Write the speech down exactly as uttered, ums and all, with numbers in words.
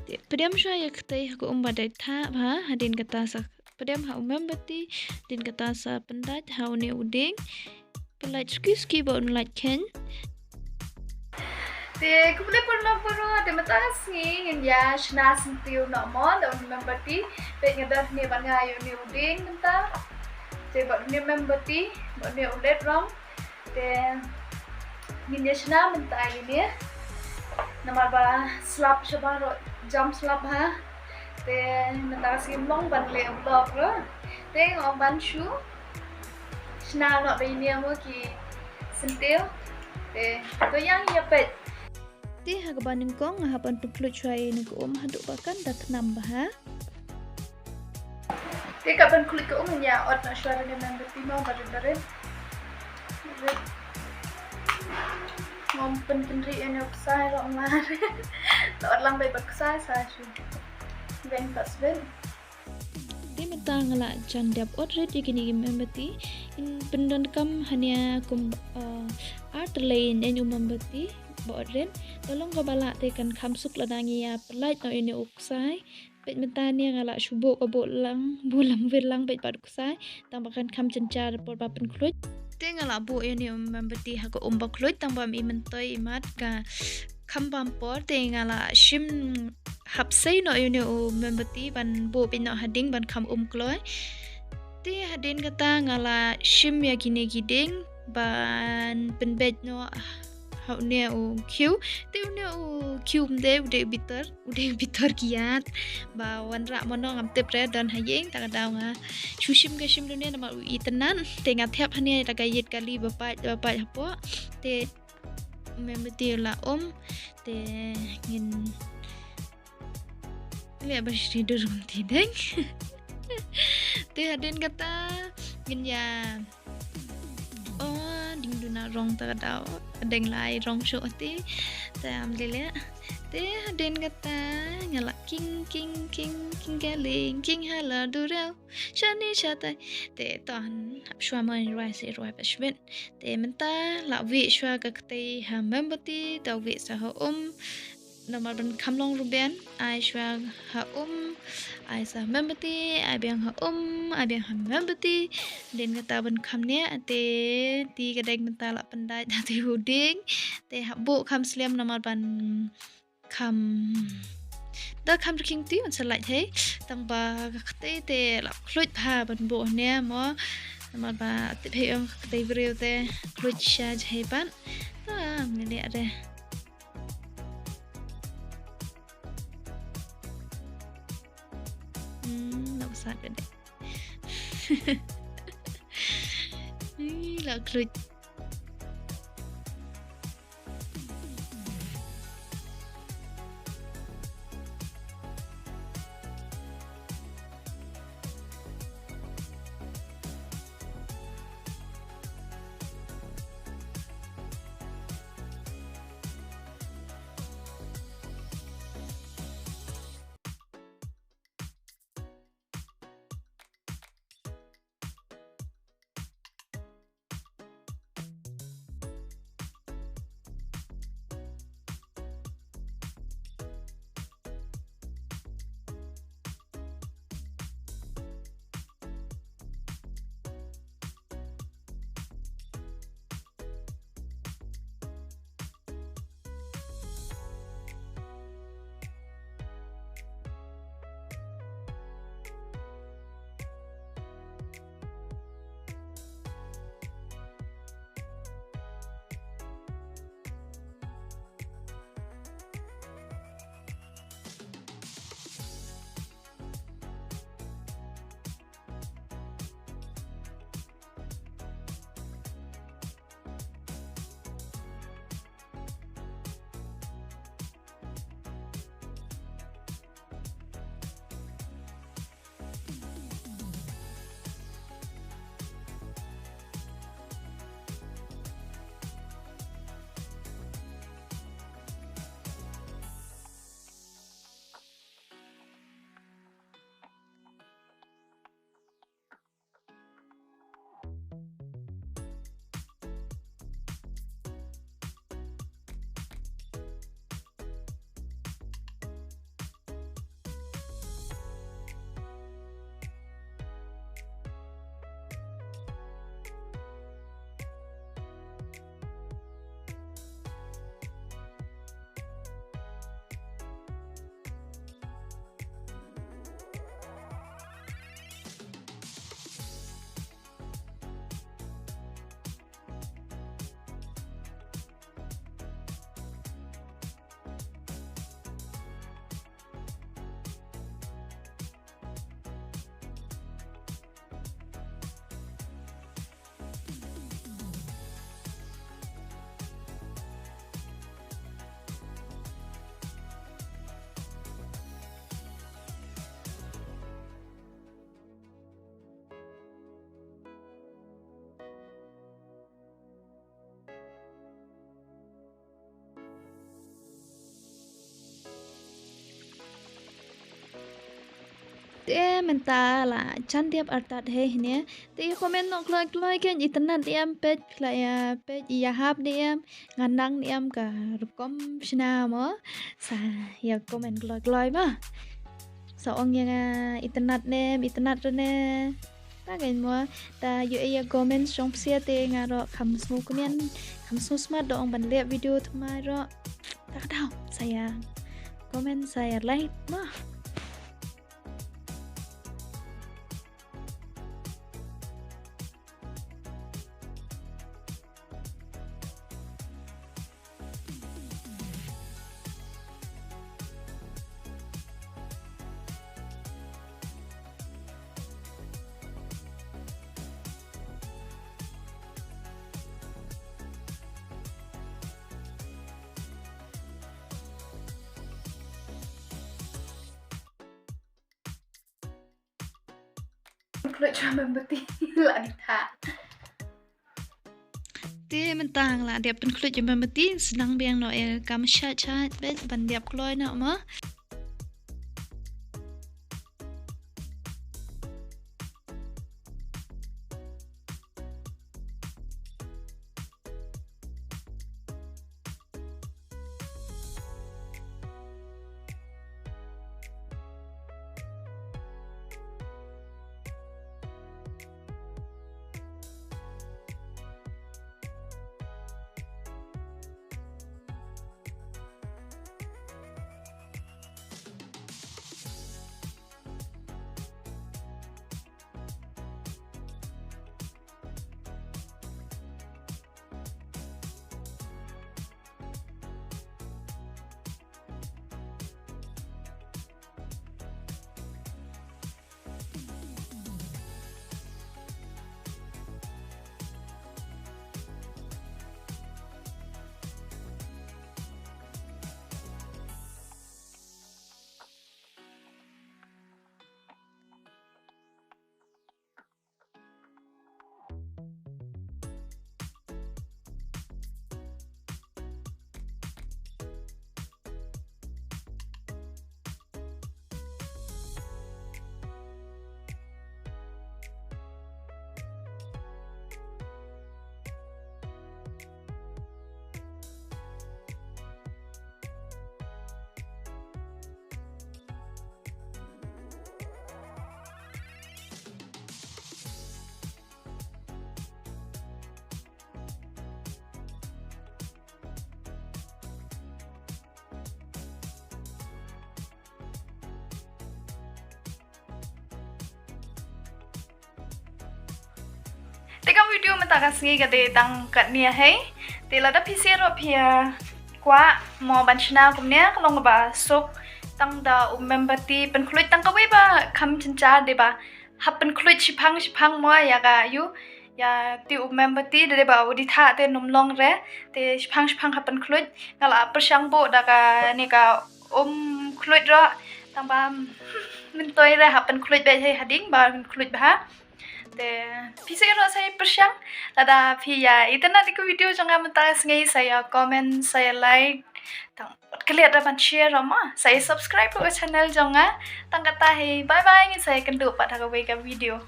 Te pdiang shuwa ïa ka kti ha ka um ba dei thah bha, hadien kata sa pdiang ha u membati, hadien kata sa pyndait ha une u dieng. Pyllait suki suki ba un lait khein. Te kumne pun long pun, te mynta sngi ngin ïa shna syntiew noh mo da une u membati. Peit nga don hangne bad nga ïa une u dieng mynta. Te bad une u membati, bad une u led rong. Te ngin ïa shna mynta ïa une. Namar ba slap shabar jam slap ha. Te mynta ka sngi ym long ban leh vlog ruh. Te nga ong ban shu shna noh da ine mo ki syntiew. Te to ïa ïa peit. Te ha kaba nyngkong nga hap ban pynkhluit shuwa ïa ine ka um haduh ba kan da khnam bha. Te ka ban khluit ka um ïa ot na shuwa da ne membati mo ba rit ba rit. Ngam pynkynriah ïa ine u ksai ruh mar. Te ot lang beit ba ksai sa shu. Beng pat sbit. Te mynta nga la jan dep ot rit ïa kine ki membati. Ngin pyndonkam hangne kum, eh, ar tylli ïa ine u membati ba ot rit. Te long kaba lah te kan kham suk lada ngi ïa pyllait noh ïa ine u ksai. Peit mynta ne nga la shu buh ka buh lang, buh lang wir lang beit pat u ksai. Tang ba kan kham jynjar por ba pynkhluit. Te nga la buh ïa ine u membati ha ka um ba khluit tang ba ym i myntoi i mat ka kham bam por, te nga la shim hap sei noh ïa une u membati ban buh beit noh ha ding ban kham um kloi. Te hadien kata nga la shim ïa kine ki dieng ban pynbeit noh ha une u khiew. Te une u khiew ym dei, u dei u bitor, u dei u bitor ki ïat. Ba wanrah mano ngam tip re, don ha ïing, ta ka daw nga shu shim ka shim lune namar u itynnad. Te nga thep hangne da ka ïit kali ba pait ba pait hapoh. Te membati u la um. Te ngin leh ba shri dur kumti deng. Te hadien kata ngin ïa, oh, ding duna rong ta ka daw. Deng lai rong shuh te. Te am lele. Te hadien kata nga la king king king king ka ling king hala durel. Shani shatai. Te to han hap shuwa mo, rwai sa rwai pat shibit. Te mynta la wieh shuwa ka kti ha membati, te wieh sa ha um. Namar ban kham long ruben, ai shuwa ha um, ai sa membati, ai biang ha um, ai biang ha membati. Hadien kata ban kham ne, te ti ka deng mynta la pyndait ha te u dieng. Te hap buh kham slem namar ban kham, da kham rkhing ti un sa lait hei. Tang ba ka kti te la khluit bha ban buh ne mo. Namar ba tip hei ong ka kti briew te khluit sha jhei pat. Ta mene re. Hmm, la usat ka dei. Ih, la khluit. Te mynta la jan dep artat hi hne. Te ïa comment noh kloi kloi kein, itynnad ne em, peit khlem ïa peit ïa hap ne em, nga nang ne em ka rukom shna mo. Sa ïa comment kloi kloi ba. Sa ong ïa nga itynnad ne em, itynnad re ne. Ta kein mo, ta ïoh ïa comment shong psia te nga ruh kham sngewkmen, kham sngewsmat da ong ban leh video thymmai ruh. Ta ka daw sa ïa comment sa ïa like mo. Khluit ïa u mombati la dih thah. Te mynta nga la dep pynkhluit ïa u mombati, sdang biang noh ïa ka mashait shait bad ban dep kloi noh mo. Te ka video mynta ka sngi ka dei tang katne hi. Te lada phi sngewthuh phi ïa kwah mo ban shna kumne ka long ba suk tang da u mombati pynkhluit tang kawei ba kham jynjar dei ba hap pynkhluit shiphang shiphang mo ïa ka ïa u ïa te u mombati dei ba u dih thah te nym long re te shiphang shiphang hap pynkhluit nga la pyrshang buh da kane ka um khluit ruh tang ba myntoi re hap pynkhluit beit hi hadien ba pynkhluit bha. Te phi sngewthuh sa ïa pyrshang lada phi ïa itynnad ïa ka video jong nga mynta ka sngi sa ïa comment sa ïa like tang klet ruh ban share ruh mo sa ïa subscribe ruh ka channel jong nga. Tang kata hi bye bye ngin sa ïa kynduh pat ha kawei ka video.